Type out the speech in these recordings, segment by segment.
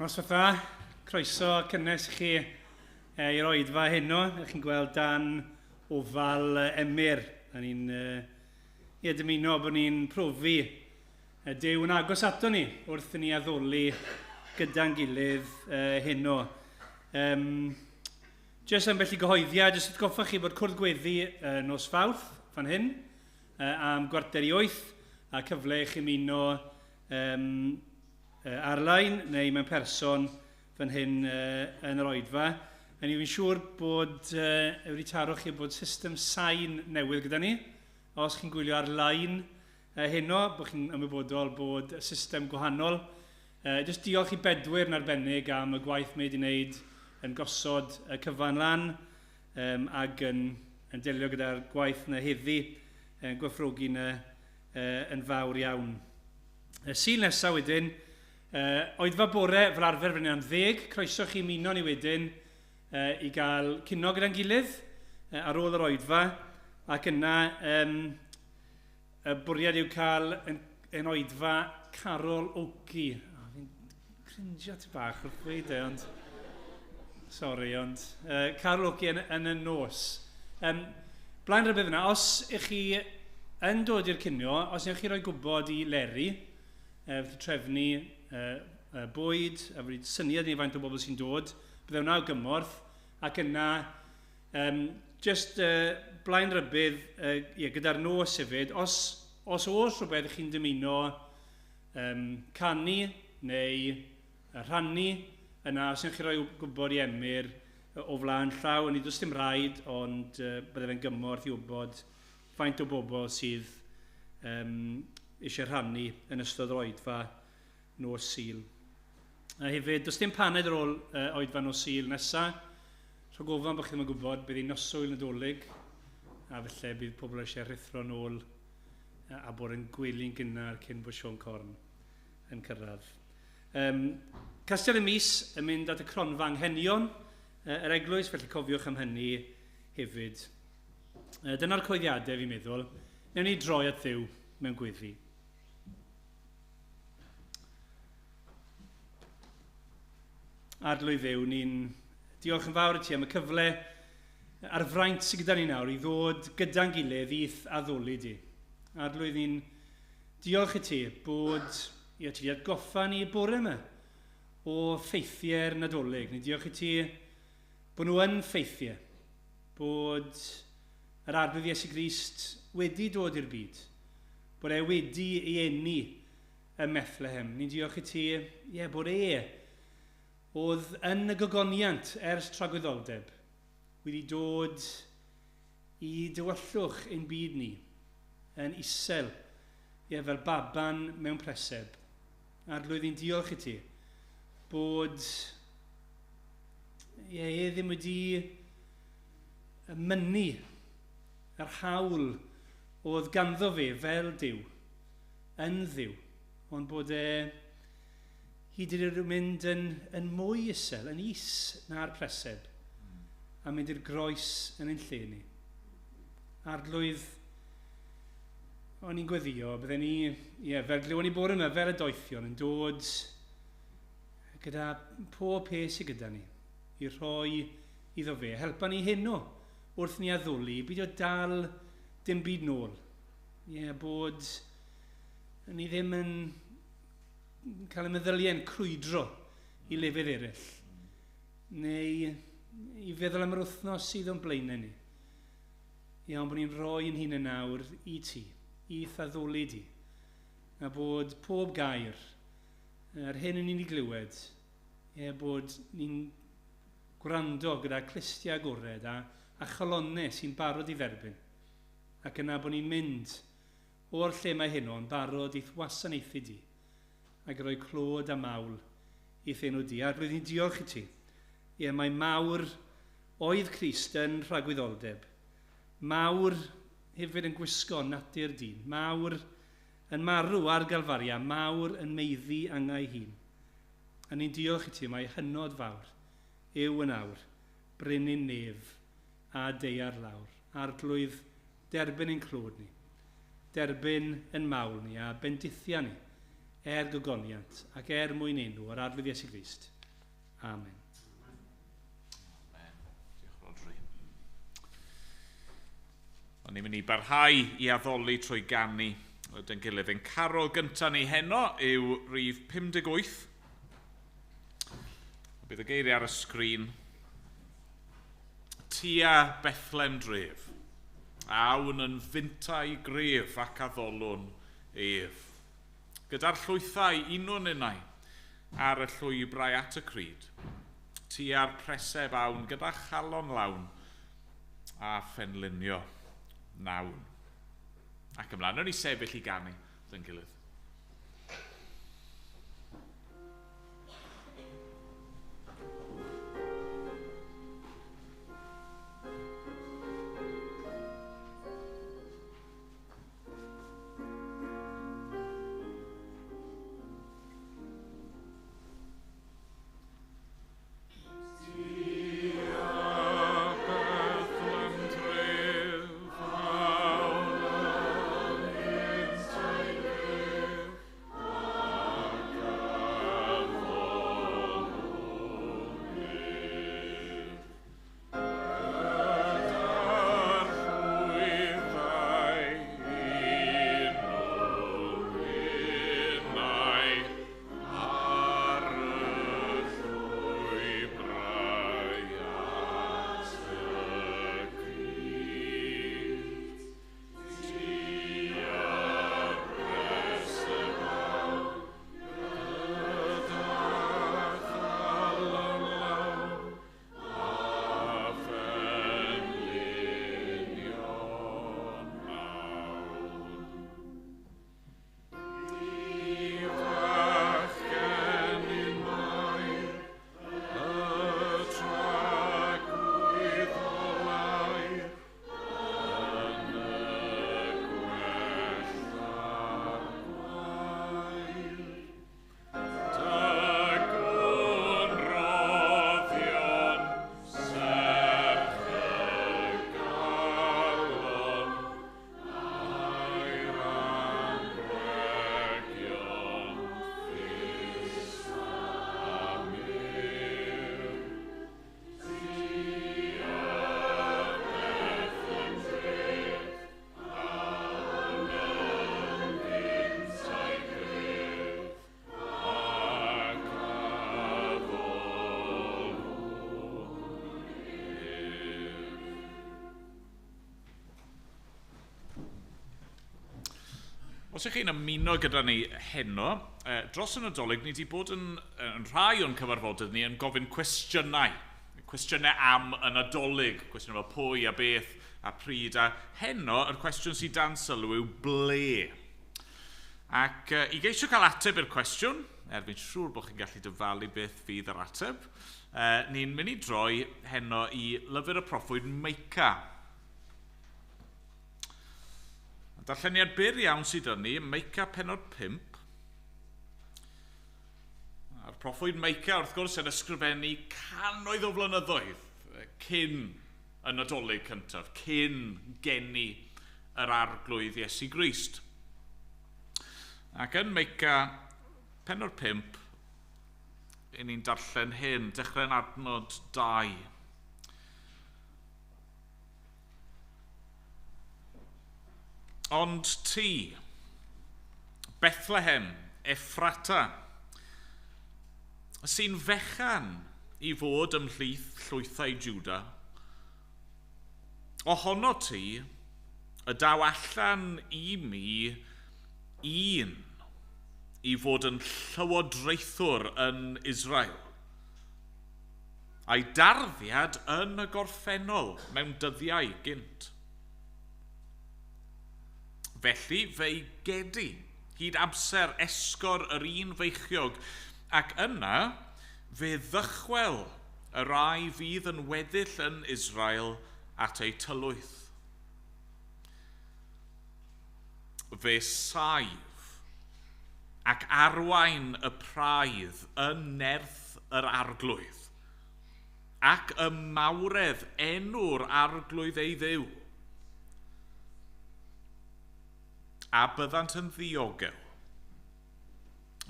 Noswaith dda, croeso cynnes i chi i'r oedfa heno. Ych chi'n gweld dan ofal Emyr. A ni'n ie, dymuno bod ni'n profi Duw yn agos ato ni wrth i ni addoli gyda'n gilydd heno. Jyst ambell i gyhoeddiad, jyst atgoffa chi bod cwrdd gweddi nos Fawrth fan hyn am 7:45 a cyfle i chi ymuno ar-lein neu mewn person fan hyn yn yr oedfa. A ni fi'n siŵr bod e wedi taro chi bod system sain newydd gyda ni. Os chi'n gwylio ar-lein heno, bod chi'n ymwybodol bod system gwahanol. Jyst diolch i Bedwyr yn arbennig am y gwaith mae wedi wneud yn gosod y cyfan lan ac yn delio gyda'r gwaith yna heddi, yn gwerthfawrogi yna yn fawr iawn. Y Sul nesaf wedyn, oedfa bore fel arfer fan hyn am 10, croeso chi ymuno ni wedyn i gael cino gyda'n gilydd ar ôl yr oedfa, ac yna y bwriad yw cael yn oedfa Carol Oki. Oh, fi'n cringio ti bach wrth ddweud e, ond... Sorry, ond Carol Oki yn y nos. Blaen rhybudd yna, os ych chi yn dod i'r cinio, os wnewch chi roi gwybod i Leri, felly trefnu bwyd, a wedi syniad i ni faint o bobl sy'n dod, bydde hwnna o gymorth, ac yna, just blaen rhybudd, ie, gyda'r nos hefyd, os oes rhywbeth ych chi'n dymuno canu neu rhannu, yna os wnewch chi roi gwybod i Emyr o flaen llaw, ni does dim rhaid, ond bydde fe'n gymorth i wybod faint o bobl sydd eisiau rhannu yn ystod yr oedfa nos Sul. A hefyd, does dim paned ar ôl oedfa nos Sul nesa. Rhag ofan bod chi ddim yn gwybod, bydd hi'n noswyl Nadolig, a felly bydd pobl eisiau rhuthro nôl a bod yn gwely'n gynnar cyn bod Siôn Corn yn cyrraedd. Castell y Mis yn mynd at y cronfa anghenion yr eglwys, felly cofiwch am hynny hefyd. Dyna'r coeddiadau fi'n meddwl. Newn ni droi at Dduw mewn gweddi. Arglwydd Dduw, ni'n diolch yn fawr i ti am y cyfle a'r fraint sydd gyda ni nawr i ddod gyda'n gilydd i'th addoli di. Arglwydd, ni'n diolch i ti bod ie, ti wedi atgoffa ni bore yma o ffeithiau'r Nadolig. Ni'n diolch i ti bod nhw yn ffeithiau, bod yr Arglwydd Iesu Grist wedi dod i'r byd, bod e wedi ei eni ym Methlehem. Ni'n diolch i ti, ie, bod e oedd yn y gogoniant ers tragwyddoldeb, wedi dod i dywyllwch ein byd ni, yn isel, ie, fel baban mewn preseb. Arglwydd, ni'n diolch i ti bod ie, e ddim wedi mynnu yr hawl oedd ganddo fe fel Duw, yn Dduw, ond bod e hyd yn oed mynd yn mwy isel, yn is na'r preseb, a mynd i'r groes yn ein lle ni. Arglwydd, o'n i'n gweddio, bydden ni, ie, fel glywon ni bore yma, fel y doethion, yn dod gyda pob peth sydd gyda ni, i rhoi iddo fe. Helpa ni heno wrth ni addoli, beidio dal dim byd nôl. Ie, bod ni ddim yn cael y meddyliau'n crwydro i lefydd eraill, neu i feddwl am yr wythnos sydd o'n blaenau ni. Iawn, bod ni'n rhoi yn hunain nawr i ti, i'th addoli di, a bod pob gair, yr hyn yn ni'n ei glywed, ie, bod ni'n gwrando gyda clustiau agored a chalonnau sy'n barod i dderbyn, ac yna bod ni'n mynd o'r lle mae heno yn barod i'th wasanaethu di, ac i roi clod a mawl i'th enw di. Arglwydd, ni'n diolch i ti. Ie, mae mawr oedd Crist yn rhagwyddoldeb. Mawr hefyd yn gwisgo natur dyn. Mawr yn marw ar Galfaria. Mawr yn meiddi angau hun. A ni'n diolch i ti, mae hynod fawr yw yn awr, brenin nef a daear lawr. Arglwydd, derbyn ein clod ni. Derbyn yn mawl ni a bendithia ni. gogoniant ac mwyn enw yr Arglwydd Iesu Grist. Amen. Amen. Diolch, Rhodri. O'n i'n mynd i barhau i addoli trwy ganu gyda'n gilydd. Ein carol gyntaf ni heno yw rhif 58. Bydd y geiriau ar y sgrin. Tua Bethlem dref, awn yn fyntai gref ac addolwn ef. Gyda'r llwythau unwn unau ar y llwybrau at y cryd, tua'r preseb awn gyda chalon lawn a phenlinio nawn. Ac ymlaen, wnawn ni sefyll i ganu dy'n gilydd. Os ydych chi'n ymuno gyda ni heno, dros y Nadolig ni wedi bod yn rhai o'n cyfarfodydd ni yn gofyn cwestiynau. Cwestiynau am y Nadolig, cwestiynau fel pwy a beth a pryd. A heno, yr cwestiwn sydd dan sylw yw ble. Ac i geisio cael ateb i'r cwestiwn, er fi'n siŵr bod chi'n gallu dyfalu beth fydd yr ateb, ni'n mynd i droi heno i lyfr y proffwyd Meica. Darlleniad byr iawn sydd yn ni, Meica penod 5. A'r proffwyd Meica, wrth gwrs, yn ysgrifennu cannoedd o flynyddoedd cyn y Nadolig cyntaf, cyn geni yr Arglwydd Iesu Grist. Ac yn Meica penod 5, i ni'n darllen hyn, dechrau'n adnod 2. Ond ti, Bethlehem, Ephrata, sy'n fechan i fod ymhlith llwythau Juda, ohono ti, y daw allan i mi un i fod yn llywodraethwr yn Israel, a'i darddiad yn y gorffennol mewn dyddiau gynt. Felly fe'i gedi hyd amser esgor yr un feichiog, ac yna fe ddychwel y rai fydd yn weddill yn Israel at eu tylwyth. Fe saif ac arwain y praidd yn nerth yr Arglwydd, ac y mawredd enw'r Arglwydd ei Dduw. A byddant yn ddiogel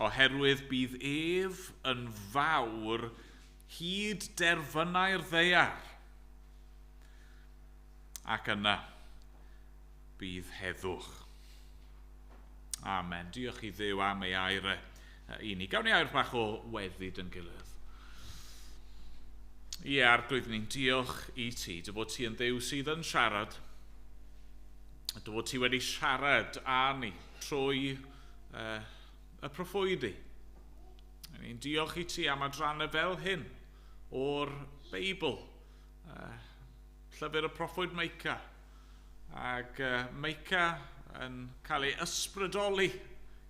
Oherwydd bydd ef yn fawr hyd derfynau'r ddaear. Ac yna bydd heddwch. Amen. Diolch i Dduw am ei air i ni. Gawn ni air bach o weddi yn gilydd. Ie, Arglwydd, ni'n diolch i ti, dy fod ti yn Dduw sydd yn siarad, dy fod ti wedi siarad â ni trwy y proffwydi. Ni'n diolch i ti am adrannau fel hyn o'r Beibl, llyfr y proffwyd Meica, ac Meica yn cael ei ysbrydoli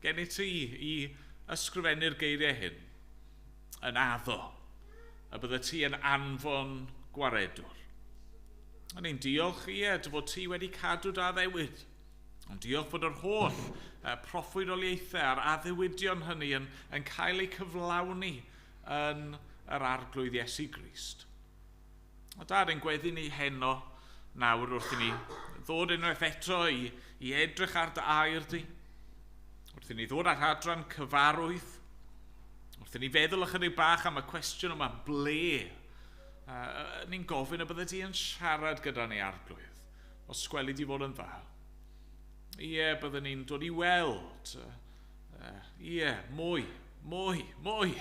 gen i ti i ysgrifennu'r geiriau hyn yn addo y bydde ti yn anfon gwaredwr. A ni'n diolch, ie, dy fod ti wedi cadw dy addewid. Ond diolch fod yr holl proffwydoliaethau a'r addewidion hynny yn cael eu cyflawni yn yr Arglwydd Iesu Grist. A Dad, ein gweddi ni heno nawr wrth i ni ddod unwaith eto i edrych ar dy air di, wrth i ni ddod at adran cyfarwydd, wrth i ni feddwl ychydig bach am y cwestiwn yma, ble? Ni'n gofyn y bydde di yn siarad gyda ni, Arglwydd, os gweli di fod yn dda. Ie, byddwn ni'n dod i weld, ie, mwy, mwy, mwy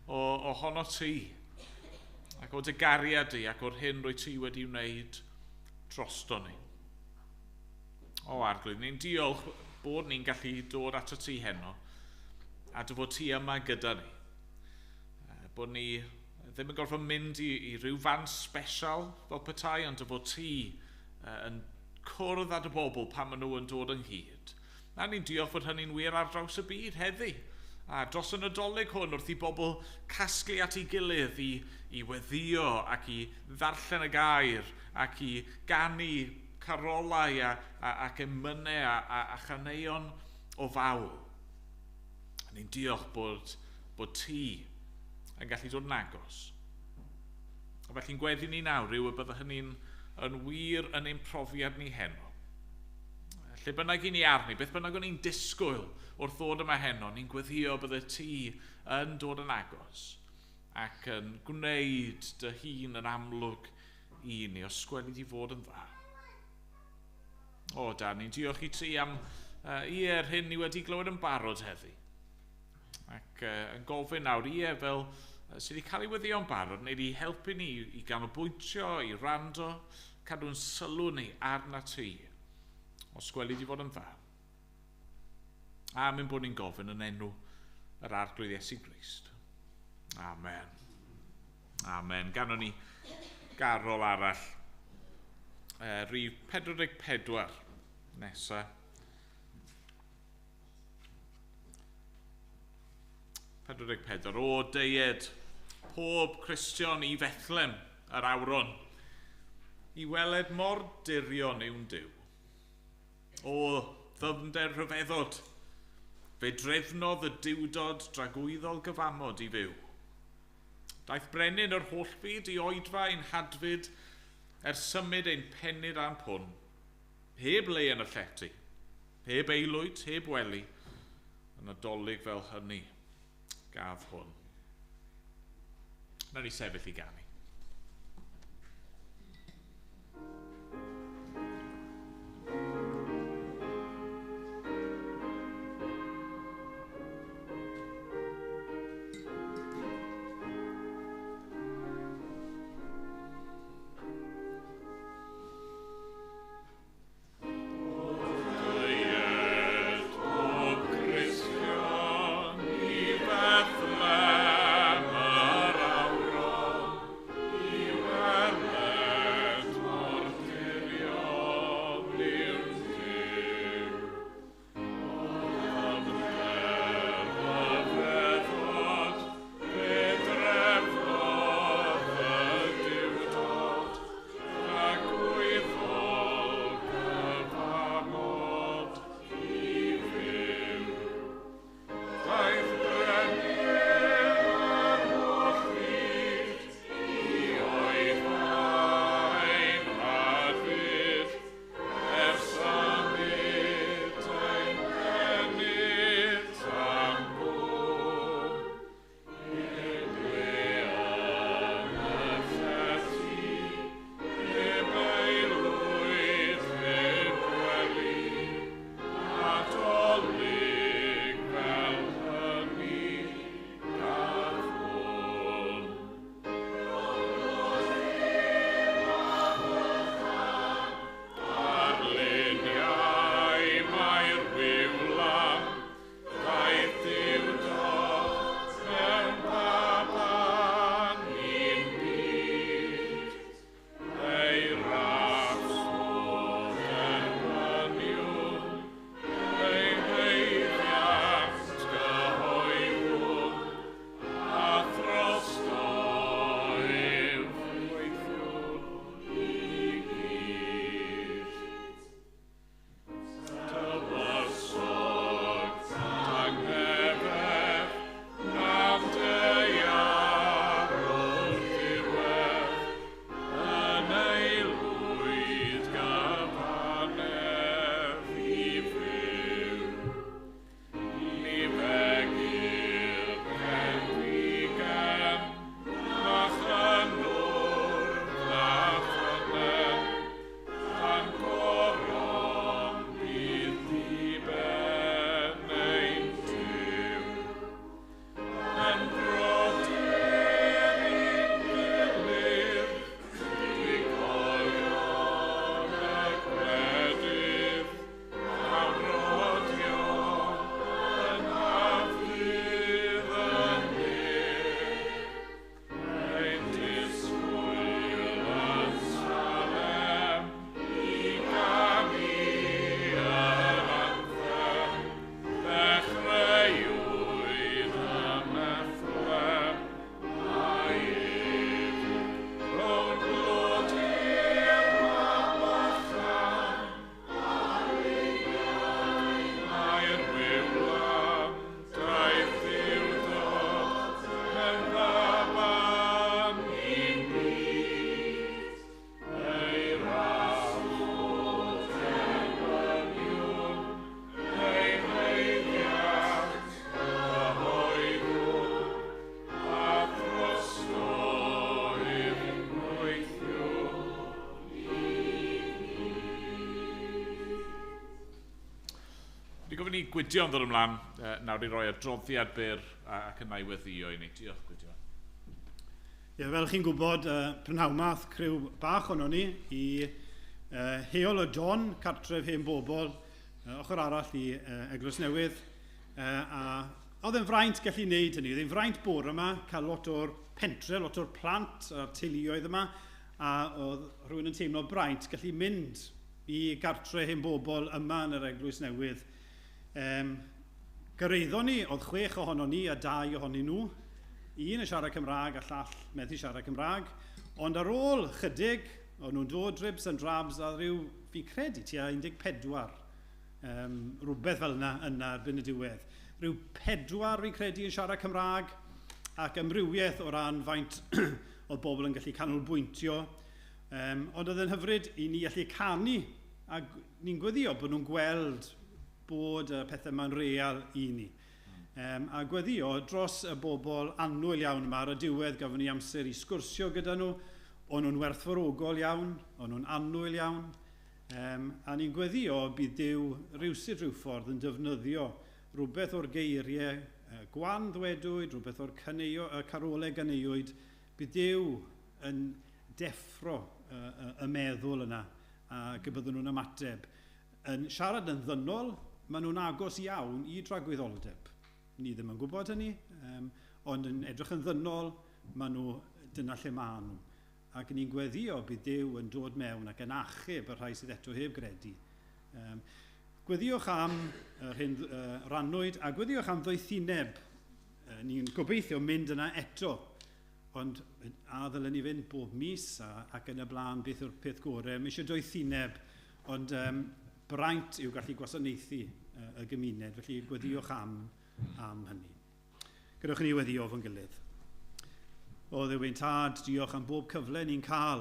ohono ti, ac o dy gariad di, ac o'r hyn rwy ti wedi wneud drosto ni. O Arglwydd, ni'n diolch bod ni'n gallu dod ato ti heno, a dy fod ti yma gyda ni. Bod ni ddim yn gorfod mynd i ryw fan special fel petai, ond dy fod ti yn cwrdd â dy bobl pan maen nhw yn dod ynghyd. A ni'n diolch fod hynny'n wir ar draws y byd heddi. A dros y Nadolig hwn, wrth i bobl casglu at ei gilydd i weddïo ac i ddarllen y gair ac i ganu carolau ac emynau a chaneuon o fawl. A ni'n diolch bod ti yn gallu dod yn agos. A felly'n gweddi ni nawr yw y bydde hynny'n yn wir yn ein profiad ni heno. Lle bynnag i ni arni, beth bynnag o'n i'n disgwyl wrth ddod yma heno, ni'n gweddio bydde ti yn dod yn agos ac yn gwneud dy hun yn amlwg i ni, os gweli di fod yn dda. O, Dad, ni'n diolch i ti am ie'r hyn ni wedi glywed yn barod heddi. Ac yn gofyn nawr, ie, fel sydd wedi cael ei weddïo'n barod, neu wedi helpu ni i ganolbwyntio, i rando, cadw'n sylw ni arna ti, os gweli di fod yn dda. A mynd bod ni'n gofyn yn enw yr Arglwydd Iesu Grist. Amen. Amen. Gawn ni garol arall. Rhif 44 nesa. 44. O deued pob Cristion i Fethlem yr awron, i weled mor dirion yw'n Duw. O ddyfnder rhyfeddod, fe drefnodd y duwdod dragwyddol gyfamod i fyw. Daeth brenin yr holl byd i oedfa ein hadfyd er symud ein pennid a'n pwn. Heb le yn y llety, heb aelwyd, heb wely, yn Nadolig fel hynny gaf hwn. Nawn ni sefyll i ganu. Bethlehem yr awron, gofyn i Gwydion ddod ymlaen nawr i roi adroddiad byr ac yna i weddio i ni. Diolch, Gwydion. Ie, fel chi'n gwybod, prynhawn 'ma ath criw bach ohonon ni i Heol y Don, cartref hen bobl, ochr arall i Eglwys Newydd, a oedd e'n fraint gallu wneud hynny. Oedd e'n fraint bore yma, cael lot o'r pentre, lot o'r plant a'r teuluoedd yma, a oedd rhywun yn teimlo braint gallu mynd i gartre hen bobl yma yn yr Eglwys Newydd. Gyrraeddon ni, oedd 6 ohonon ni a 2 ohonyn nhw. Un yn siarad Cymraeg a llall methu siarad Cymraeg. Ond ar ôl chydig, o'n nhw'n dod dribs and drabs a rhyw, fi'n credu, tua 14, rhywbeth fel yna erbyn y diwedd. Rhyw 4 fi'n credu yn siarad Cymraeg ac amrywiaeth o ran faint oedd bobl yn gallu canolbwyntio. Ond oedd yn hyfryd i ni allu canu a ni'n gweddio bod nhw'n gweld bod y pethau yma'n real i ni. A gweddio dros y bobl annwyl iawn yma ar y diwedd gafon ni amser i sgwrsio gyda nhw. O'n nhw'n werthfawrogol iawn, o'n nhw'n annwyl iawn. A ni'n gweddio bydd Duw rywsut rhyw ffordd yn defnyddio rhywbeth o'r geiriau gwan ddwedwyd, rhywbeth o'r carolau ganeuwyd. Bydd Duw yn deffro y meddwl yna ac y byddwn nhw'n ymateb. Yn siarad yn ddynol, maen nhw'n agos iawn i dragwyddoldeb. Ni ddim yn gwybod hynny, ond yn edrych yn ddynol, maen nhw, dyna lle maen nhw. Ac ni'n gweddio bydd Duw yn dod mewn ac yn achub y rhai sydd eto heb gredu. Gweddiwch am yr hyn rannwyd a gweddiwch am ddoethineb. Ni'n gobeithio mynd yna eto, ond a ddylen ni fynd bob mis ac yn y blaen beth yw'r peth gorau. Mae eisiau doethineb, ond braint yw gallu gwasanaethu y gymuned, felly gweddiwch am hynny. Gadewch i ni weddio fo'n gilydd. O Dduw ein Tad, diolch am bob cyfle ni'n cael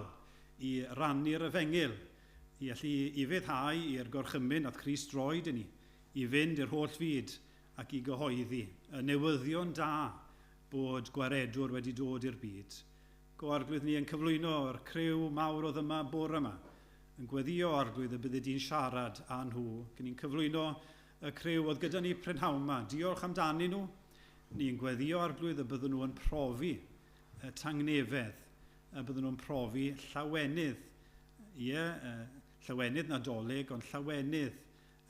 i rannu'r efengyl, i allu ufuddhau i'r gorchymyn at Crist droed i ni, i fynd i'r holl fyd ac i gyhoeddi y newyddion da bod gwaredwr wedi dod i'r byd. Go Arglwydd, ni yn cyflwyno'r criw mawr oedd yma bore yma, yn gweddio Arglwydd y byddi di'n siarad â nhw. Ac ni'n cyflwyno y criw oedd gyda ni prynhawn yma. Diolch amdanyn nhw. Ni'n gweddio Arglwydd y byddwn nhw yn profi y tangnefedd, y byddwn nhw'n profi llawenydd. Ie, llawenydd Nadolig, ond llawenydd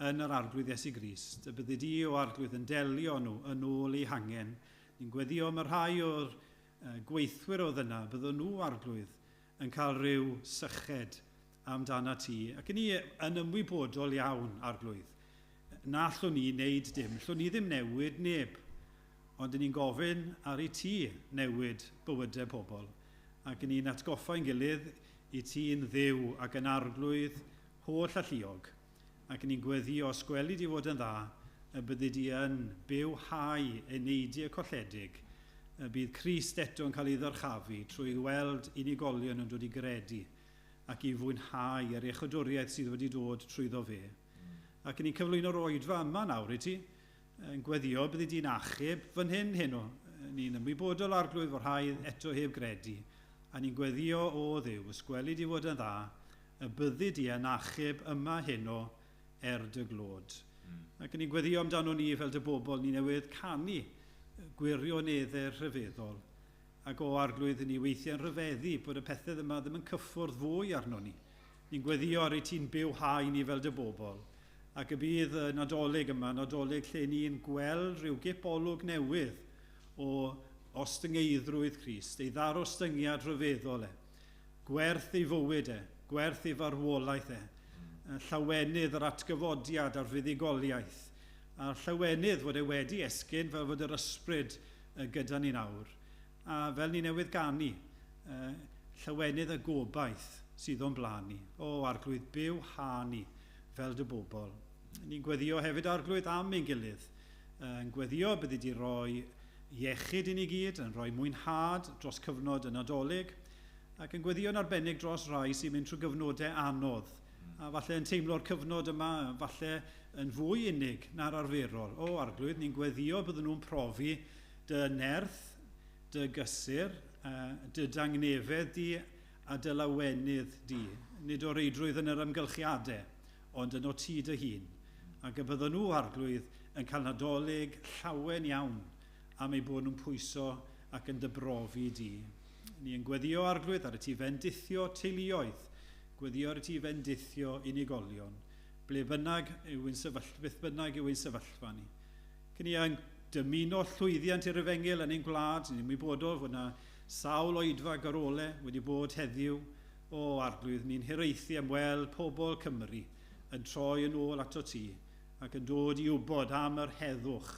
yn yr Arglwydd Iesu Grist. Y byddi di o Arglwydd yn delio nhw yn ôl eu hangen. Ni'n gweddio am y rhai o'r gweithwyr oedd yna, byddwn nhw Arglwydd yn cael rhyw syched amdana ti. Ac ni yn ymwybodol iawn, Arglwydd, na allwn ni wneud dim, allwn ni ddim newid neb, ond ni'n gofyn ar i ti newid bywydau pobl. Ac ni'n atgoffa ein gilydd i ti'n Dduw ac yn Arglwydd holl alluog. Ac ni'n gweddio os gweli di fod yn dda, y byddi di yn bywhau eneidiau colledig, y bydd Crist eto yn cael ei ddyrchafu trwy weld unigolion yn dod i gredu ac i fwynhau yr iechydwriaeth sydd wedi dod trwyddo fe. Ac ni'n cyflwyno'r oedfa yma nawr i ti, yn gweddio byddi di'n achub fan hyn heno. Ni'n ymwybodol Arglwydd fod rhai eto heb gredu, a ni'n gweddio o Dduw, os gweli di fod yn dda, y byddi di yn achub yma heno er dy glod. Ac ni'n gweddio amdano ni fel dy bobl, ni newydd canu gwirioneddau rhyfeddol. Ac o Arglwydd, ni weithiau'n rhyfeddu bod y pethau yma ddim yn cyffwrdd fwy arno ni. Ni'n gweddio ar ei ti'n bywhau ni fel dy bobl. Ac y bydd y Nadolig yma, Nadolig lle ni'n gweld rhyw gip olwg newydd o ostyngeiddrwydd Crist, ei ddarostyngiad rhyfeddol e, gwerth ei fywyd e, gwerth ei farwolaeth e, llawenydd yr atgyfodiad a'r fuddugoliaeth, a'r llawenydd fod e wedi esgyn fel fod yr ysbryd gyda ni nawr. A fel ni newydd ganu, llawenydd y gobaith sydd o'n blaen ni. O Arglwydd, byw ha ni fel dy bobl. Ni'n gweddio hefyd Arglwydd am ein gilydd. Yn gweddio byddi di roi iechyd i ni gyd, yn rhoi mwynhad dros cyfnod y Nadolig, ac yn gweddio'n arbennig dros rai sy'n mynd trwy gyfnodau anodd, a falle yn teimlo'r cyfnod yma, falle yn fwy unig na'r arferol. O Arglwydd, ni'n gweddio bydden nhw'n profi dy nerth, dy gysur, dy dangnefedd di a dy lawenydd di. Nid o reidrwydd yn yr amgylchiadau, ond yn o ti dy hun. Ac y byddwn nhw, Arglwydd, yn cael Nadolig llawen iawn am eu bod nhw'n pwyso ac yn dybrofi di. Ni yn gweddio, Arglwydd, ar y ti fendithio teuluoedd, gweddio ar y ti fendithio unigolion, ble bynnag yw ein sefyllfa, beth bynnag yw ein sefyllfa ni. Cyn ni yn dymuno llwyddiant i'r efengyl yn ein gwlad, ni'n ymwybodol fod yna sawl oedfa garole wedi bod heddiw. O Arglwydd, ni'n hiraethu am weld pobl Cymru yn troi yn ôl ato ti ac yn dod i wybod am yr heddwch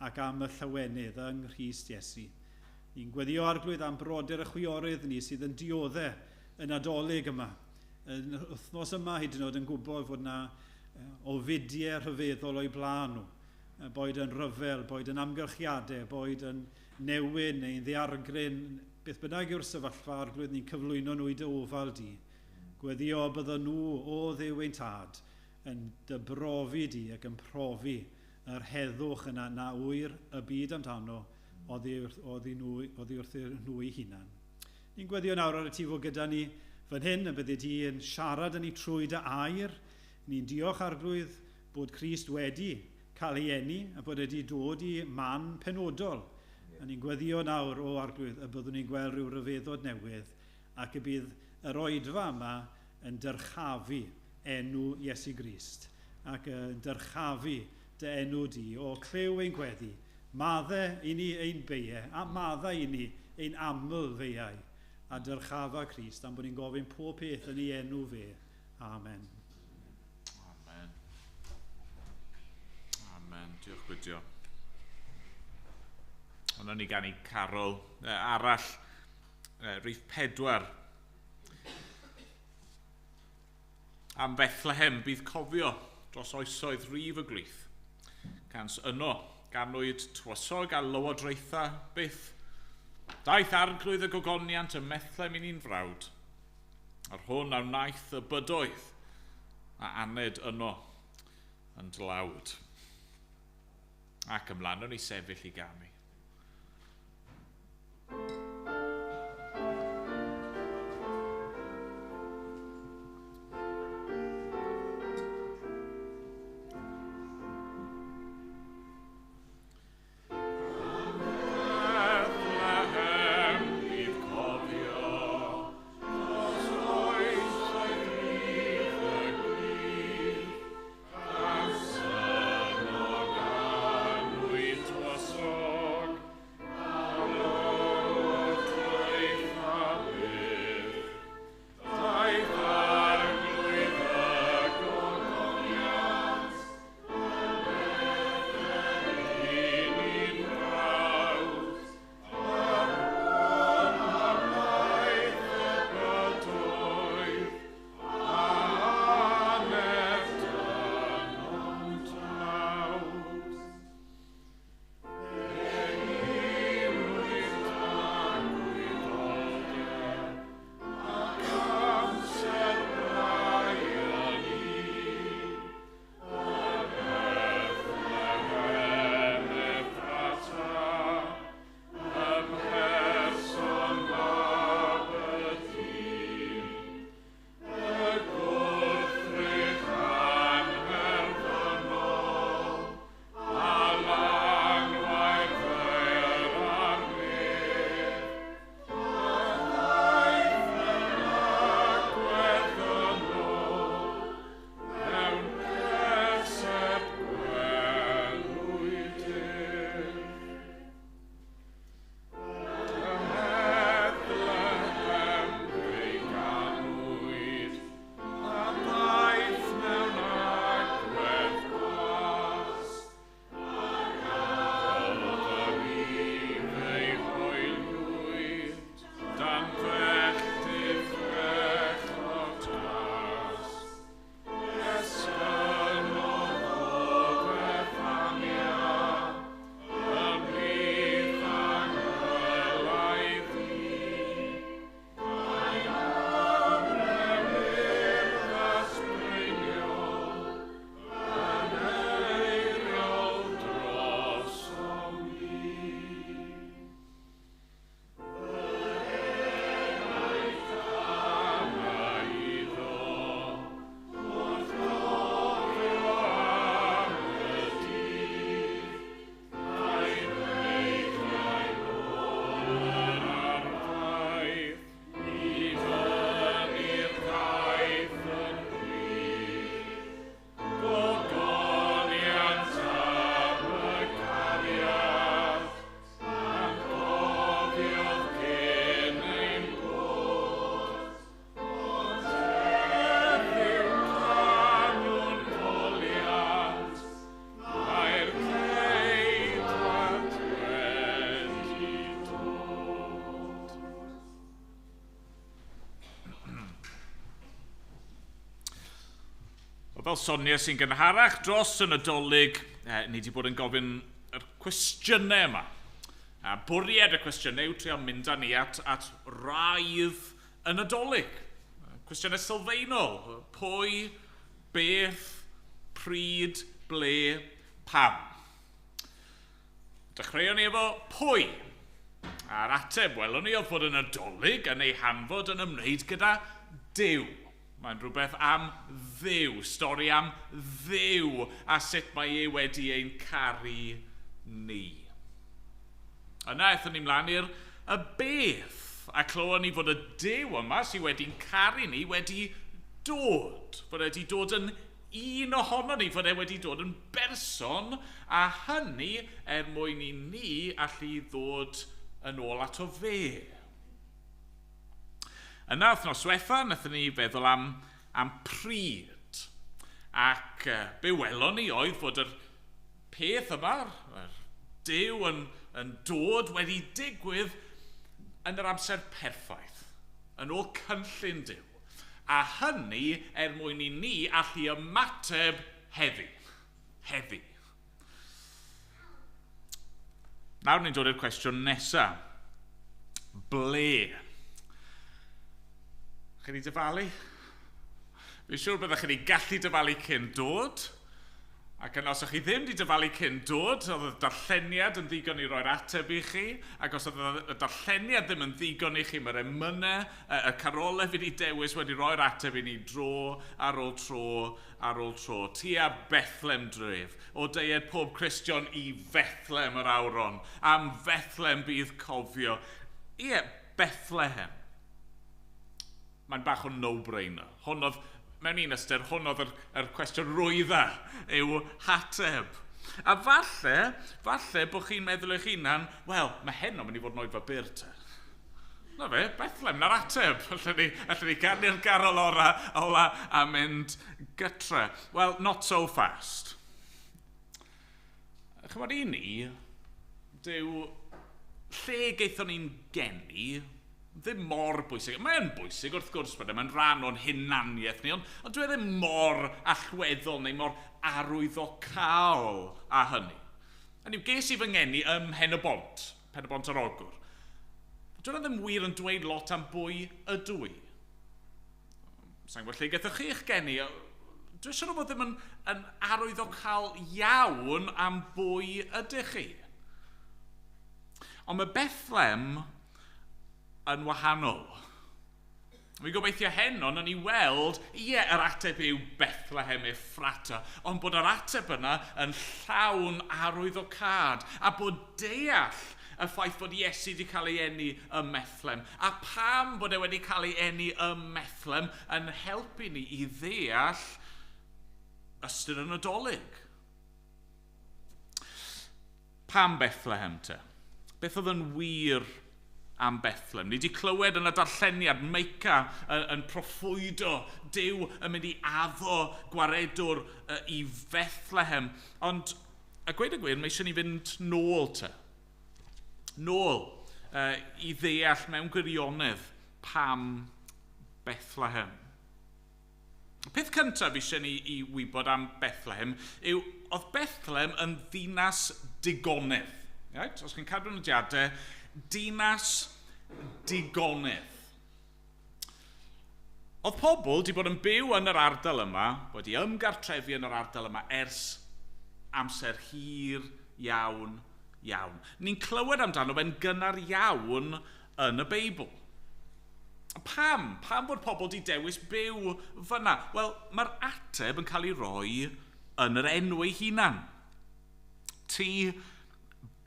ac am y llawenydd yng Nghrist Iesu. Ni'n gweddio, Arglwydd, am brodyr y chwiorydd ni sydd yn dioddau y Nadolig yma. Yn wythnos yma hyd yn oed yn gwybod fod yna ofidiau rhyfeddol o'i blaen nhw. Boed yn rhyfel, boed yn amgylchiadau, boed yn newyn neu'n ddiargryn, beth bynnag yw'r sefyllfa, Arglwydd, ni'n cyflwyno nhw i dy ofal di. Gweddio bydden nhw o Dduw ein tad yn dybrofi di ac yn profi yr heddwch yna na wyr y byd amdano oddi wrth nhw eu hunan. Ni'n gweddio nawr ar y ti fod gyda ni fan hyn, y byddi di yn siarad yn ni trwy dy air. Ni'n diolch, Arglwydd, bod Crist wedi cael ei eni a bod wedi dod i man penodol. A ni'n gweddio nawr, o Arglwydd, y byddwn ni'n gweld rhyw ryfeddod newydd ac y bydd yr oedfa yma yn dyrchafu enw Iesu Grist ac yn dyrchafu dy enw di. O, clyw ein gweddi, madde i ni ein beiau a madde i ni ein aml feiau a dyrchafa Crist am bod ni'n gofyn pob peth yn ei enw fe. Amen. Amen. Amen. Diolch Gwydio. Ond ni ganu carol arall, rhif 4. Am Bethlehem bydd cofio dros oesoedd rif y glith. Cans yno ganwyd tywysog a lywodraetha byth. Daeth Arglwydd y gogoniant ym Methlehem i ni'n frawd. Yr hwn a wnaeth y bydoedd a aned yno yn dlawd. Ac ymlaen o'n i sefyll i ganu. Wel, fel Sonia sy'n gynharach dros y Nadolig, ni wedi bod yn gofyn yr cwestiynau yma. A bwriad y cwestiynau yw trio mynd â ni at raidd y Nadolig. Cwestiynau sylfaenol. Pwy, beth, pryd, ble, pam. Dechreuon ni efo pwy. A'r ateb welwn ni oedd fod y Nadolig yn ei hanfod yn ymwneud gyda Duw. Mae'n rhywbeth am Dduw, stori am Dduw a sut mae e wedi ein caru ni. Yna aethon ni mlaen i'r y beth, a clywon ni fod y Duw yma sydd wedi'n caru ni wedi dod, fod e wedi dod yn un ohono ni, fod e wedi dod yn berson, a hynny er mwyn i ni allu ddod yn ôl ato fe. Yna, wythnos diwetha, wnaethon ni feddwl am pryd. Ac be welon ni oedd fod yr peth yma, yr Duw yn dod wedi digwydd yn yr amser perffaith, yn ôl cynllun Duw. A hynny er mwyn i ni allu ymateb heddi. Heddi. Nawr ni'n dod i'r cwestiwn nesaf. Ble? Chi wedi dyfalu? Fi'n siŵr byddwch chi wedi gallu dyfalu cyn dod. Ac yna, os ydych chi ddim wedi dyfalu cyn dod, oedd y darlleniad yn ddigon i roi'r ateb i chi. Ac os oedd y darlleniad ddim yn ddigon i chi, mae'r emynau, y carolau fi wedi dewis wedi roi'r ateb i ni dro ar ôl tro ar ôl tro. Tua Bethlem dref, o deied pob Cristion i Fethlem yr awron. Am Fethlem bydd cofio. Ie, Bethlehem. Mae'n bach o no-brainer. Hwn oedd, mewn un ystyr, hwn oedd yr cwestiwn rwydda yw hateb. A falle bod chi'n meddwl eich hunan, wel, mae heno mynd i fod yn oedfa byr te. Na fe, Bethlehem, na'r ateb. Allen ni ganu'r garol ola a mynd gytre. Well, not so fast. Chymod, i ni, dyw lle gaethon ni'n geni ddim mor bwysig. Mae'n bwysig, wrth gwrs, bod e, mae'n rhan o'n hunaniaeth ni, ond dwi ddim mor allweddol neu mor arwyddocaol â hynny. Hynny yw, ges i fy ngeni ym Mhen-y-bont, Pen-y-bont ar Ogwr. Dyna ddim wir yn dweud lot am bwy ydw i. Sa'n gwybod lle gaethoch chi eich geni. Dwi'n siŵr o fod ddim yn arwyddocaol iawn am bwy ydych chi. Ond mae Bethlehem yn wahanol. Fi'n gobeithio heno, nawn ni weld, ie, yr ateb yw Bethlehem Ephrata, ond bod yr ateb yna yn llawn arwyddocâd, a bod deall y ffaith bod Iesu wedi cael ei eni ym Methlehem, a pam bod e wedi cael ei eni ym Methlehem yn helpu ni i ddeall ystyr y Nadolig. Pam Bethlehem te? Beth oedd yn wir am Bethlehem? Ni wedi clywed yn y darlleniad Meica yn proffwydo Duw yn mynd i addo gwaredwr i Fethlehem. Ond, a gweud y gwir, mae eisiau ni fynd nôl te. Nôl i ddeall mewn gwirionedd pam Bethlehem. Y peth cyntaf eisiau ni i wybod am Bethlehem yw oedd Bethlehem yn ddinas digonedd. Right? Os chi'n cadw nodiadau, dinas digonedd. Oedd pobl wedi bod yn byw yn yr ardal yma, wedi ymgartrefu yn yr ardal yma ers amser hir iawn, iawn. Ni'n clywed amdano fe'n gynnar iawn yn y Beibl. Pam? Pam bod pobl wedi dewis byw fyna? Wel, mae'r ateb yn cael ei roi yn yr enw ei hunan. Tŷ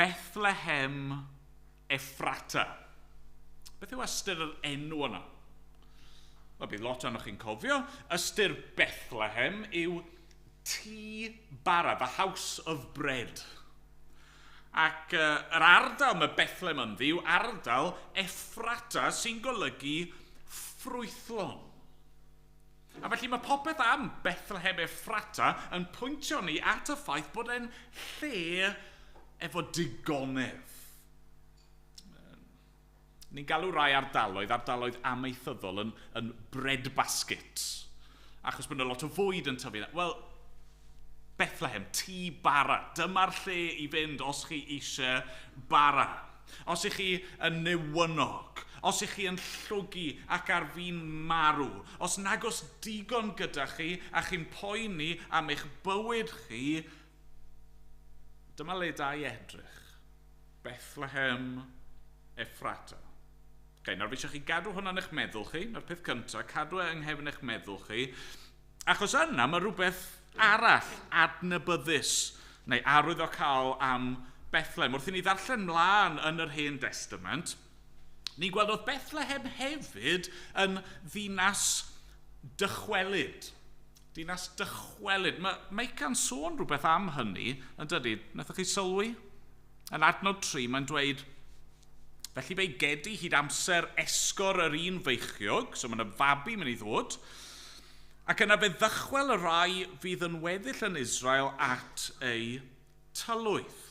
Bethlehem Ephrata. Beth yw ystyr yr enw yna? Wel, bydd lot ohonoch chi'n cofio. Ystyr Bethlehem yw tŷ bara, the house of bread. Ac yr ardal mae Bethlehem ynddi yw ardal Ephrata sy'n golygu ffrwythlon. A felly mae popeth am Bethlehem Ephrata yn pwyntio ni at y ffaith bod e'n lle efo digonedd. Ni'n galw rai ardaloedd, ardaloedd amaethyddol yn bread baskets. Achos bod yna lot o fwyd yn tyfu. Wel, Bethlehem, tŷ bara. Dyma'r lle i fynd os chi eisiau bara. Os ych chi yn newynog, os ych chi yn llwgu ac ar fin marw, os nag oes digon gyda chi a chi'n poeni am eich bywyd chi, dyma le da i edrych. Bethlehem Ephrata. Okay, nawr fi eisiau chi gadw hwnna yn eich meddwl chi, na'r peth cyntaf, cadw e yng nghefn eich meddwl chi, achos yna mae rhywbeth arall adnabyddus neu arwyddocaol am Bethlehem. Wrth i ni ddarllen mlaen yn yr Hen Testament, ni'n gweld oedd Bethlehem hefyd yn ddinas dychwelyd. Dinas dychwelyd. Mae Meica'n sôn rhywbeth am hynny, yn dydy? Wnaethoch chi sylwi? Yn adnod 3, mae'n dweud, felly fe'i gedi hyd amser esgor yr un feichiog, so mae yna fabi mynd i ddod, ac yna fe ddychwel y rai fydd yn weddill yn Israel at ei tylwyth.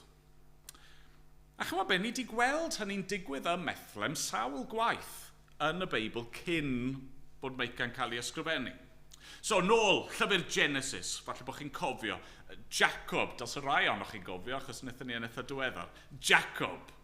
A chymod be, ni wedi gweld hynny'n digwydd ym Methlehem sawl gwaith yn y Beibl cyn bod Meica'n cael ei ysgrifennu. So, nôl, llyfr Genesis, falle bod chi'n cofio. Jacob, dylse rai ohonoch chi'n gofio, achos wnaethon ni yn eitha diweddar. Jacob.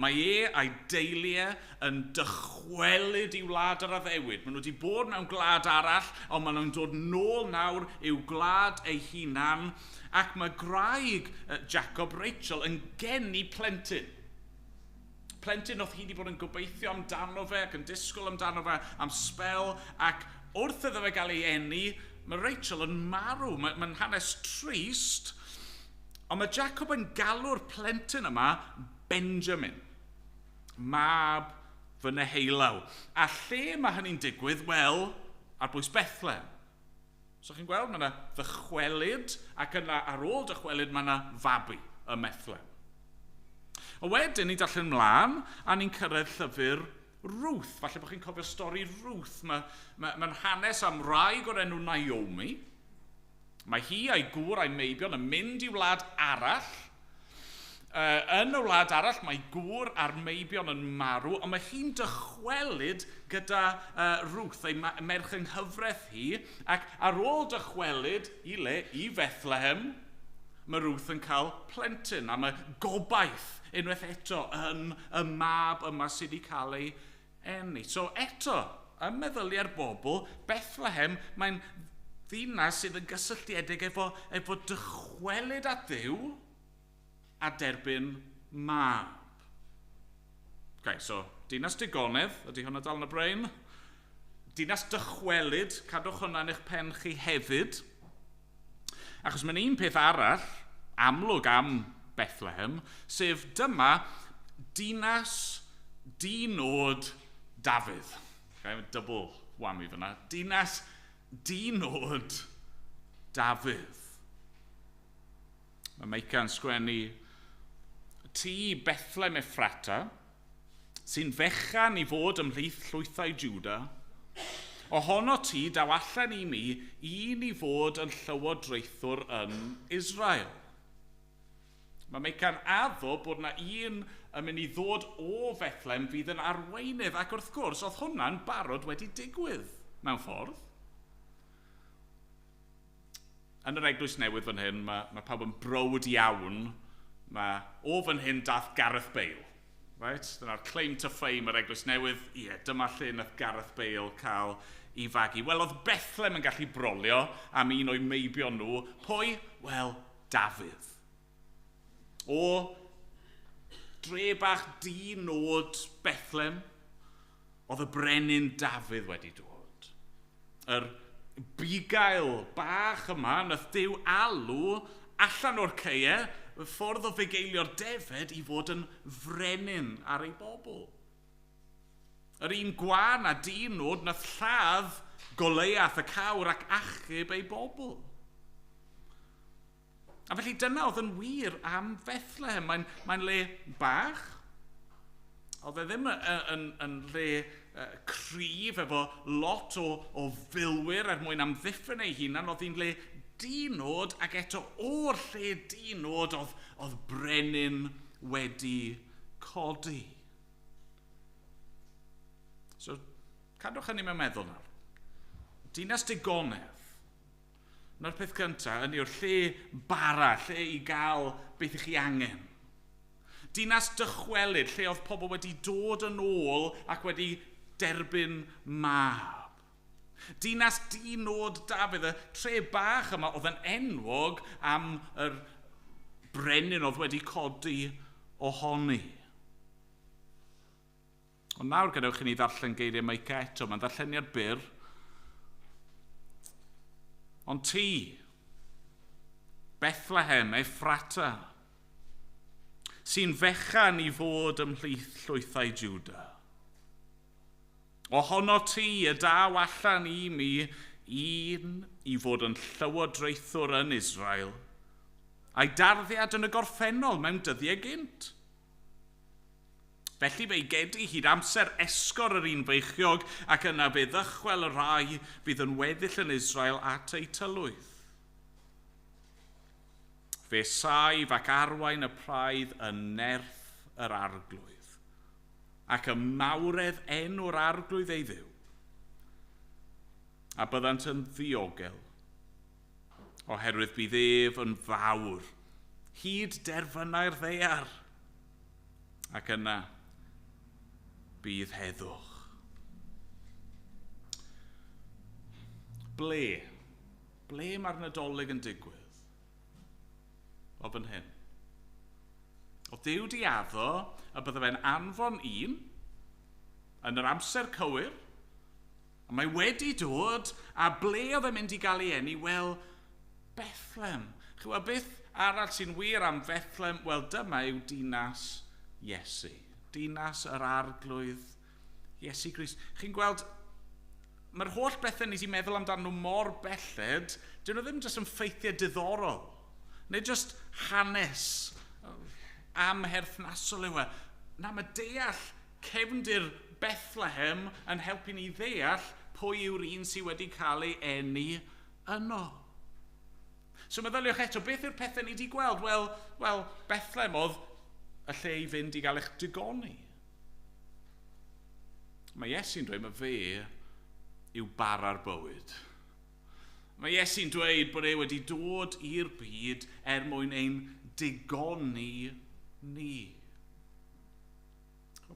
Mae e a'i deulu e yn dychwelyd i wlad yr addewid. Maen nhw wedi bod mewn gwlad arall, ond maen nhw'n dod nôl nawr i'w gwlad ei hunan, ac mae gwraig Jacob, Rachel, yn geni plentyn. Plentyn oedd hi wedi bod yn gobeithio amdano fe ac yn disgwyl amdano fe am sbel, ac wrth iddo fe gael ei eni, mae Rachel yn marw. Mae'n hanes trist, ond mae Jacob yn galw'r plentyn yma Benjamin, mab fy neheullaw. A lle mae hynny'n digwydd? Wel, ar bwys Bethlehem. So chi'n gweld, mae yna ddychwelyd, ac yna ar ôl dychwelyd mae yna fabi ym Methlehem. A wedyn ni'n darllen mlaen, a ni'n cyrraedd llyfr Ruth. Falle bod chi'n cofio stori Ruth. Mae'n hanes am wraig o'r enw Naomi. Mae hi a'i gŵr a'i meibion yn mynd i wlad arall. Yn y wlad arall mae gŵr a'r meibion yn marw, ond mae hi'n dychwelyd gyda Ruth, ei merch yng nghyfraith hi, ac ar ôl dychwelyd i le, i Bethlehem, mae Ruth yn cael plentyn, a mae gobaith unwaith eto yn y mab yma sydd wedi cael ei eni. So eto, ym meddyliau'r bobl, Bethlehem, mae'n ddinas sydd yn gysylltiedig efo dychwelyd at Dduw a derbyn mab. Okay, so, dinas digonedd, ydy hwnna dal yn y brain? Dinas dychwelyd, cadwch hwnna yn eich pen chi hefyd. Achos mae'n un peth arall, amlwg am Bethlehem, sef dyma dinas dinod Dafydd. Okay, double whammy fyna. Dinas dinod Dafydd. Mae Meica'n sgwennu, tŷ Bethlehem Ephrata, sy'n fechan i fod ymhlith llwythau Juda, ohono ti daw allan i mi un i fod yn llywodraethwr yn Israel. Mae Meica'n addo bod na un yn mynd i ddod o Bethlehem fydd yn arweinydd, ac wrth gwrs oedd hwnna'n barod wedi digwydd mewn ffordd. Yn yr eglwys newydd fan hyn, mae pawb yn browd iawn. Mae o fan hyn dath Gareth Bale. Right? Dyna'r claim to fame yr eglwys newydd. Ie, dyma lle nath Gareth Bale cael ei fagu. Wel, oedd Bethlehem yn gallu brolio am un o'i meibion nhw. Pwy? Wel, Dafydd. O dre bach di-nod Bethlehem, oedd y brenin Dafydd wedi dod. Yr bugail bach yma, nath Duw alw allan o'r caeau, y ffordd o fugeilio'r defed i fod yn frenin ar ei bobl. Yr un gwan a di-nod nath lladd Goliath y cawr ac achub ei bobl. A felly dyna oedd yn wir am Bethlehem. Mae'n le bach. Oedd e ddim yn le cryf efo lot o filwyr er mwyn amddiffyn ei hunan. Oedd hi'n le dinod, ac eto o'r lle dinod oedd brenin wedi codi. So, cadwch hynny mewn meddwl nawr. Dinas digonedd. Na'r peth cyntaf, yn yw'r lle bara, lle i gael beth i chi angen. Dinas dychwelyd, lle oedd pobl wedi dod yn ôl ac wedi derbyn mab. Dinas dinod Dafydd, y tre bach yma oedd yn enwog am yr brenin oedd wedi codi ohoni. Ond nawr gadewch i ni ddarllen geiriau Meica eto, mae'n ddarlleniad byr. Ond ti, Bethlehem, Ephrata, sy'n fechan i fod ymhlith llwythau Juda. Ohono ti y daw allan i mi un i fod yn llywodraethwr yn Israel, a'i darddiad yn y gorffennol mewn dyddiau gynt. Felly fe'i gedi hyd amser esgor yr un feichiog ac yna fe ddychwel y rhai fydd yn weddill yn Israel at eu tylwyth. Fe saif ac arwain y praidd yn nerth yr arglwydd, ac y mawredd enw'r arglwydd ei ddiw, a byddant yn ddiogel, oherwydd bydd ef yn fawr, hyd derfynau'r ddaear, ac yna bydd heddwch. Ble? Ble mae'r Nadolig yn digwydd? O fan hyn. Oedd Duw di addo y bydde fe'n anfon un yn yr amser cywir, a mae wedi dod, a ble oedd e'n mynd i gael ei eni? Wel, Bethlehem. Chi'n gwybod beth arall sy'n wir am Bethlehem? Wel, dyma yw dinas Iesu. Dinas yr arglwydd Iesu Grist. Chi'n gweld, mae'r holl bethau ni wedi meddwl amdano nhw mor belled, dyn nhw ddim jyst yn ffeithiau diddorol, neu jyst hanes amherthnasol yw e. Na, mae deall cefndir Bethlehem yn helpu ni ddeall pwy yw'r un sydd wedi cael ei eni yno. So meddyliwch eto, beth yw'r pethau ni wedi gweld? Wel, well, Bethlehem oedd y lle i fynd i gael eich digoni. Mae Iesu'n dweud mae fe yw bara'r bywyd. Mae Iesu'n dweud bod e wedi dod i'r byd er mwyn ein digoni ni.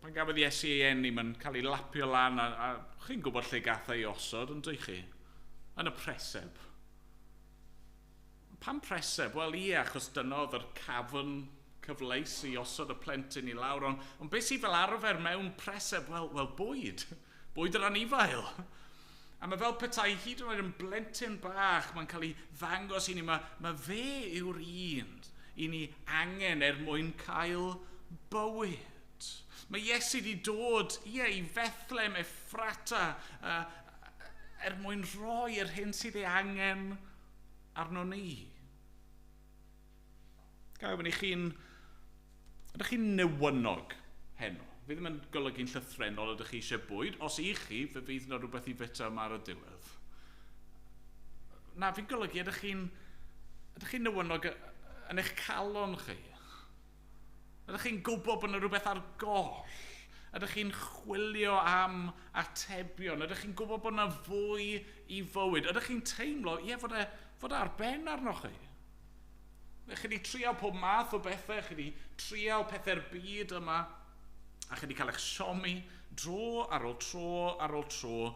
Pan gafodd Iesu ei eni, mae'n cael ei lapio lan, a chi'n gwybod lle gath ei osod, yn dweud chi? Yn y preseb. Pam preseb? Wel ie, achos dyna oedd yr cafn cyfleus i osod y plentyn i lawr, ond beth sydd fel arfer mewn preseb? Wel, bwyd. Bwyd yr anifail. A mae fel petai hyd yn oed yn blentyn bach, mae'n cael ei ddangos i ni, mae fe yw'r un i ni angen er mwyn cael bywyd. Mae Iesu wedi dod, ie, i Fethlem, Ephrata, er mwyn rhoi yr hyn sydd ei angen arno ni. Gael ofyn i chi'n... Ydych chi'n newynog heno? Fi ddim yn golygu'n llythrennol ydych chi eisiau bwyd. Os i chi, fe fydd yna rhywbeth i fita yma ar y diwedd. Na, fi'n golygu ydych chi'n newynog yn eich calon chi? Ydych chi'n gwybod bod yna rhywbeth ar goll? Ydych chi'n chwilio am atebion? Ydych chi'n gwybod bod yna fwy i fywyd? Ydych chi'n teimlo, ie, fod e ar ben arnoch chi? Chi wedi trial pob math o bethau, chi wedi trial pethau'r byd yma, a chi wedi cael eich siomi dro ar ôl tro ar ôl tro.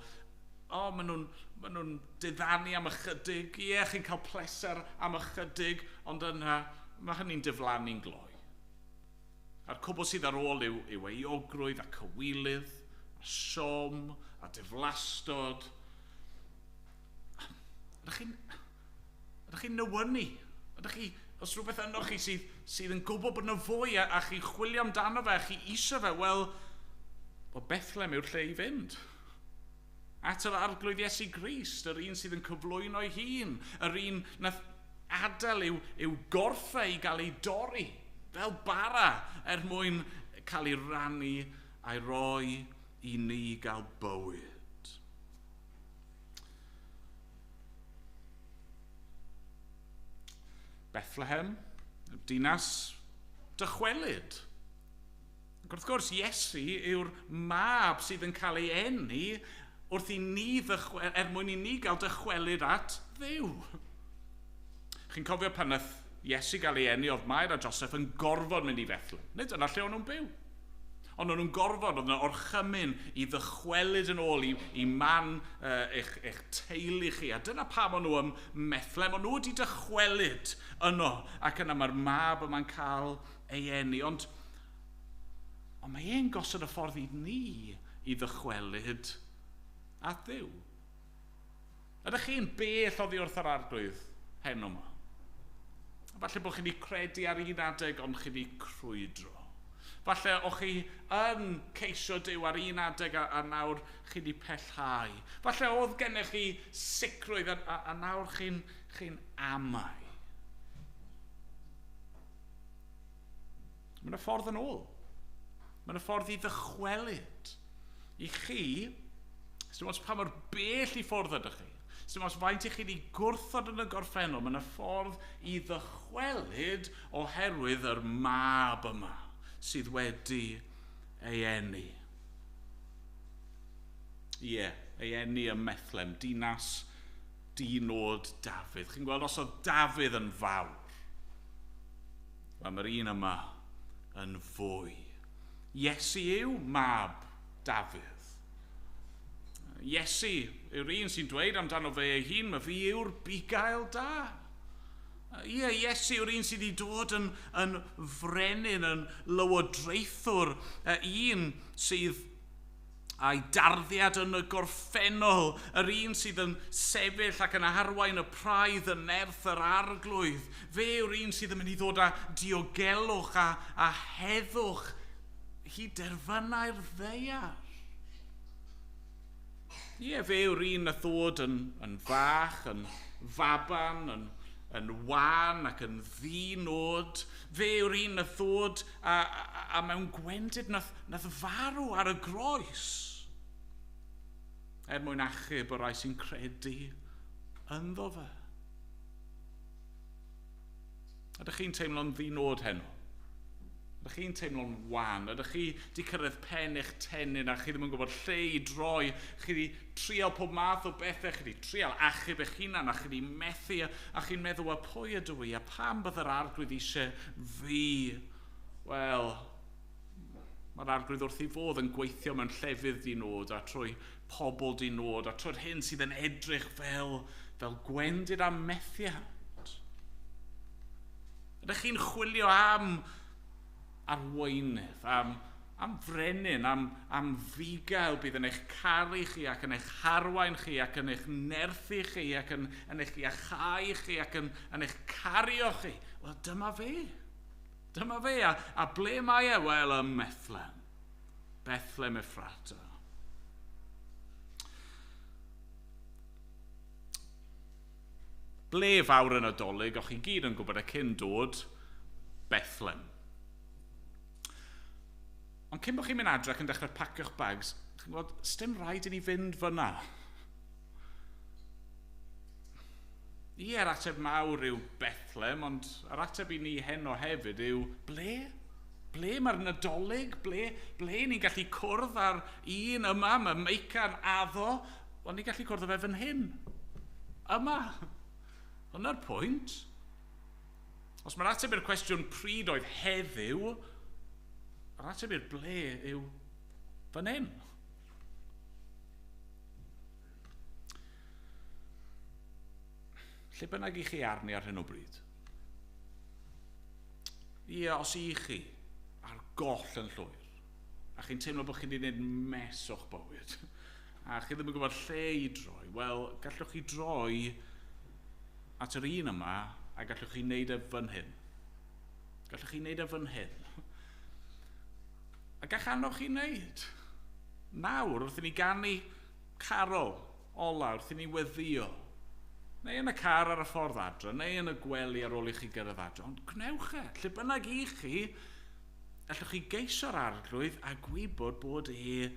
O, maen nhw'n diddanu am ychydig, ie, chi'n cael pleser am ychydig, ond yna, mae hynny'n diflannu'n gloi. A'r cwbl sydd ar ôl yw euogrwydd a cywilydd, a siom, a diflastod. Ydych chi'n newynu? Ydych chi, os rhywbeth yno chi sydd yn gwybod bod yna fwy a chi'n chwilio amdano fe, a chi eisiau fe, wel, Bethlehem yw'r lle i fynd. At yr arglwydd Iesu Grist, yr un sydd yn cyflwyno ei hun, yr un nath adael i'w gorffau i gael ei dorri, fel bara, er mwyn cael ei rannu a'i roi i ni gael bywyd. Bethlehem, dinas dychwelyd. Ac wrth gwrs, Iesu yw'r mab sydd yn cael ei eni wrth i ni er mwyn i ni gael dychwelyd at Dduw. Chi'n cofio pan nath Iesu gael ei eni, oedd Mair a Joseph yn gorfod mynd i Fethlem. Nid dyna lle o'n nhw'n byw. Ond o'n nhw'n gorfod, oedd yna orchymyn i ddychwelyd yn ôl i man eich teulu chi. A dyna pam o'n nhw ym Methlem. O'n nhw wedi dychwelyd yno. Ac yna mae'r mab yma'n cael ei eni. Ond mae e'n gosod y ffordd i ni i ddychwelyd at Dduw. Ydych chi'n bell oddi wrth yr Arglwydd heno yma? Falle bod chi wedi credu ar un adeg, ond chi wedi crwydro. Falle o'ch chi yn ceisio Duw ar un adeg a nawr chi wedi pellhau. Falle oedd gennych chi sicrwydd a nawr chi'n amau. Mae yna ffordd yn ôl. Mae yna ffordd i ddychwelyd. I chi, sdim ots pa mor bell i ffwrdd ydych chi, sdim ots faint i chi wedi gwrthod yn y gorffennol, mae yna ffordd i ddychwelyd oherwydd yr mab yma sydd wedi ei eni. Ie, ei eni ym Methlem, dinas dinod Dafydd. Chi'n gweld os oedd Dafydd yn fawr, wel, mae'r un yma yn fwy. Iesu yw mab Dafydd. Iesu yw'r un sy'n dweud amdano fe ei hun, mae fi yw'r bugail da. Ie, Iesu yw'r un sydd wedi dod yn frenin, yn lywodraethwr, un sydd a'i darddiad yn y gorffennol, yr un sydd yn sefyll ac yn arwain y praidd yn nerth yr Arglwydd. Fe yw'r un sydd yn mynd i ddod â diogelwch a heddwch hyd derfynau'r ddaear. Ie, fe yw'r un nath ddod yn fach, yn faban, yn wan ac yn ddinod. Fe yw'r un nath ddod a mewn gwendid nath farw ar y groes. Er mwyn achub y rhai sy'n credu ynddo fe. Ydych chi'n teimlo'n ddinod heno? Ydych chi'n teimlo'n wan? Ydych chi wedi cyrraedd pen eich tennyn a chi ddim yn gwybod lle i droi? Chi wedi trial pob math o bethau, chi wedi trial achub eich hunan a chi wedi methu a chi'n meddwl, a pwy ydw i a pam bydd yr Arglwydd eisiau fi? Wel, mae'r Arglwydd wrth ei fodd yn gweithio mewn llefydd dinod a trwy pobl dinod a trwy'r hyn sydd yn edrych fel gwendid a methiant. Ydych chi'n chwilio am arweinydd, am frenin, am fugail bydd yn eich caru chi ac yn eich harwain chi ac yn eich nerthu chi ac yn eich iachau chi ac yn eich cario chi. Wel, dyma fe. Dyma fe. A ble mae e? Wel, ym Methlem. Bethlem Ephrata. Ble fawr yn Nadolig, o'ch chi gyd yn gwybod y cyn dod, Bethlem. Ond cyn bod chi'n mynd adre ac yn dechrau pacio'ch bags, chi'n gwybod, sdim rhaid i ni fynd fyna. Ie, yr ateb mawr yw Bethlem, ond yr ateb i ni heno hefyd yw ble? Ble mae'r Nadolig? Ble ni'n gallu cwrdd â'r un yma, mae Meica'n addo, wel ni'n gallu cwrdd â fe fan hyn. Yma. Hwna'r pwynt. Os mae'r ateb i'r cwestiwn pryd oedd heddiw, yr ateb i'r ble yw fan hyn. Lle bynnag i chi arni ar hyn o bryd? Ie, os i chi ar goll yn llwyr, a chi'n teimlo bod chi wedi gwneud mess o'ch bywyd, a chi ddim yn gwybod lle i droi, wel, gallwch chi droi at yr un yma, a gallwch chi wneud e fan hyn. Gallwch chi wneud e fan hyn. A gall annog chi wneud. Nawr, wrth i ni ganu carol ola, wrth i ni weddïo, neu yn y car ar y ffordd adre, neu yn y gwely ar ôl i chi gyrraedd adre, ond gwnewch e, lle bynnag i chi, allwch chi geisio'r Arglwydd a gwybod bod e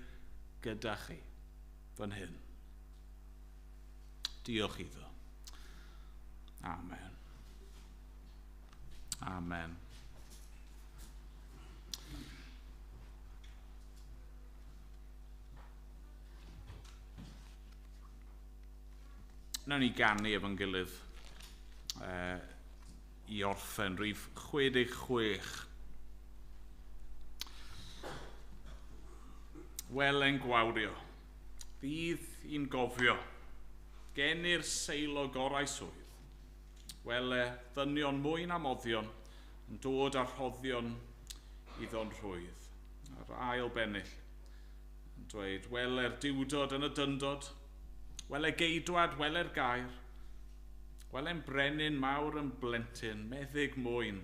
gyda chi fan hyn. Diolch iddo. Amen. Amen. Nawn ni ganu efo'n gilydd i orffen rhif 66. Wele'n gwawrio, fydd i'n gofio, geni'r seilo gorau swydd. Wele ddynion mwy na moddion yn dod â rhoddion iddo'n rhwydd. A'r ail bennill yn dweud, wele'r diwdod yn y dyndod, wele geidwad, wele'r gair, wele'n brenin mawr yn blentyn, meddyg mwyn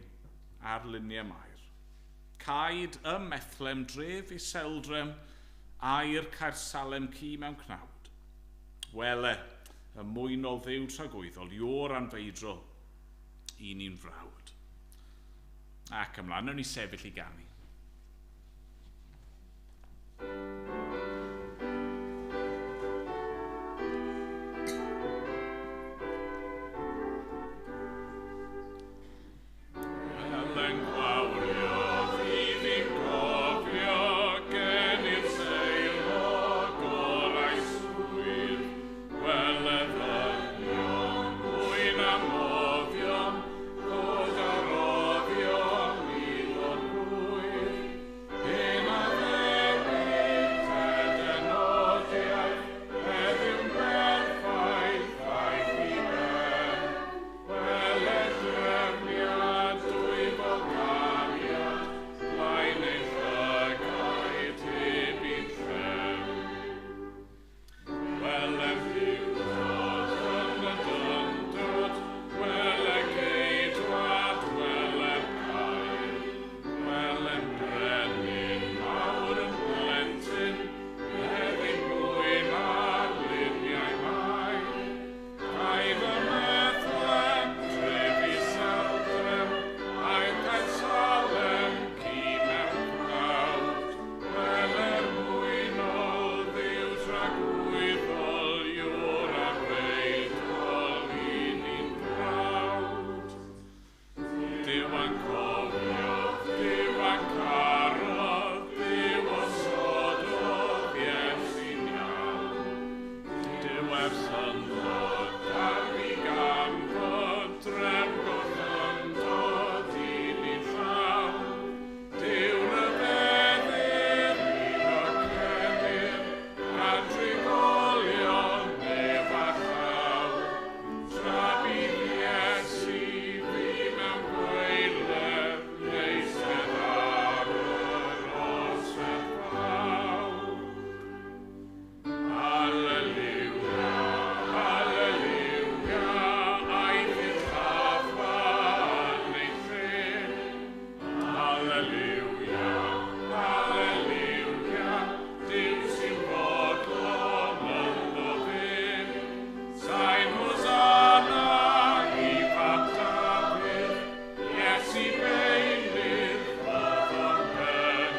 ar luniau mair. Caed ym Methlem, dref i Seldrem, air Caersalem ci mewn cnawd. Wele, y mwynol ddiw tragwyddol, ior anfeidrol, i ni'n frawd. Ac ymlaen, nawn ni sefyll i ganu. Wele'n gwawrio, fydd i'n gofio, geni'r seilo gorau swydd. Wele ddynion, mwy na moddion, ddod â roddion iddo'n rhwydd. Hen addewid ed enodiaeth, heddiw'n berffaith ddaeth i ben. Wele drefniad dwyfol cariad, blaen ein llygaid heb i'n llen. Wele ddiwdod yn y dyndod, wele geidwad, wele'r gair, wele'n brenin mawr yn blentyn, heddi'n mwyn ar luniau mair. Caed ym Methlem, dref i Seldrem, a'r Caersalem, ci mewn cnawd. Wele'r mwynol ddiw tragwyddol, yw'r anfeidrol i ni'n brawd. Duw a'n cofio, Duw a'n carodd, Duw osododd Iesu'n iawn. Duw ers ynddo, darfu ganfod, drefn gollyngdod i ni'n llawn. Duw ryfeddir, iddo credir, gan drigolion nef a llaw. Tra bydd Iesu fi mewn gwaeledd, neistedd ar yr orsedd fawr. Alleluia, alleluia, aeth i'r lladdfa yn ei lle. Alleluia, alleluia, Duw sy'n fodlon ynddo fe. Sain Hosanna i fab Dafydd, Iesu beilydd fyddo'n ben.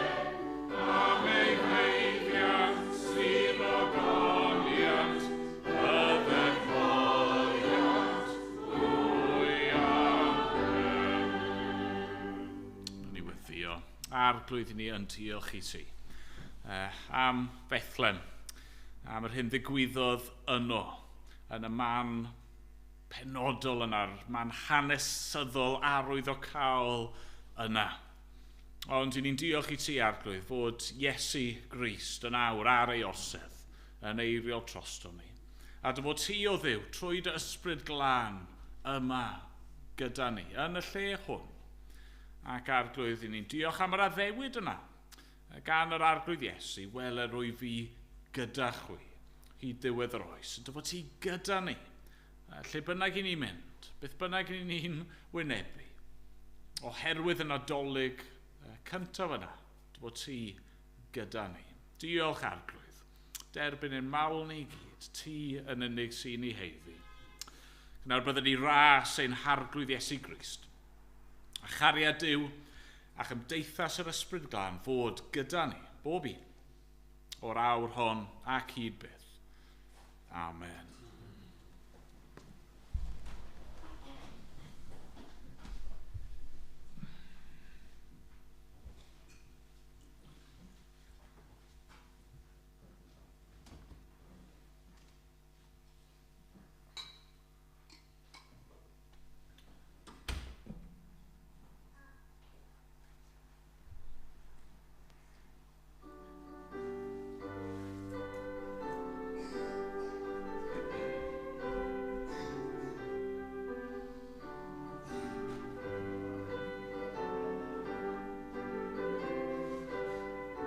Am ei haeddiant sy'n ogoniant, bydded foliant fwy am ben. Ni weddio, Arglwydd ni yn diolch i ti am Bethlehem, am yr hyn ddigwyddodd yno, yn y man penodol yna'r man hanesyddol arwyddocaol yna. Ond i ni'n diolch i ti, Arglwydd, fod Iesu Grist yn awr ar ei orsedd, yn eiriol drosto ni. A dy fod ti o Dduw, trwy dy ysbryd glân yma gyda ni, yn y lle hwn. Ac Arglwydd, i ni'n diolch am yr addewid yna, gan yr Arglwydd Iesu, wele rwy fi gyda chwi, hyd ddiwedd yr oes. Dy fod ti gyda ni, lle bynnag i ni'n mynd, beth bynnag i ni'n wynebu, oherwydd y Nadolig cyntaf yna, dy fod ti gyda ni. Diolch Arglwydd, derbyn ein mawl ni i gyd, ti yn unig sy'n ei heiddi. Nawr byddwn ni ras ein Harglwydd Iesu Grist, a chariad Duw a chymdeithas yr Ysbryd Glân fod gyda ni, bob un, o'r awr hon ac hyd byth. Amen.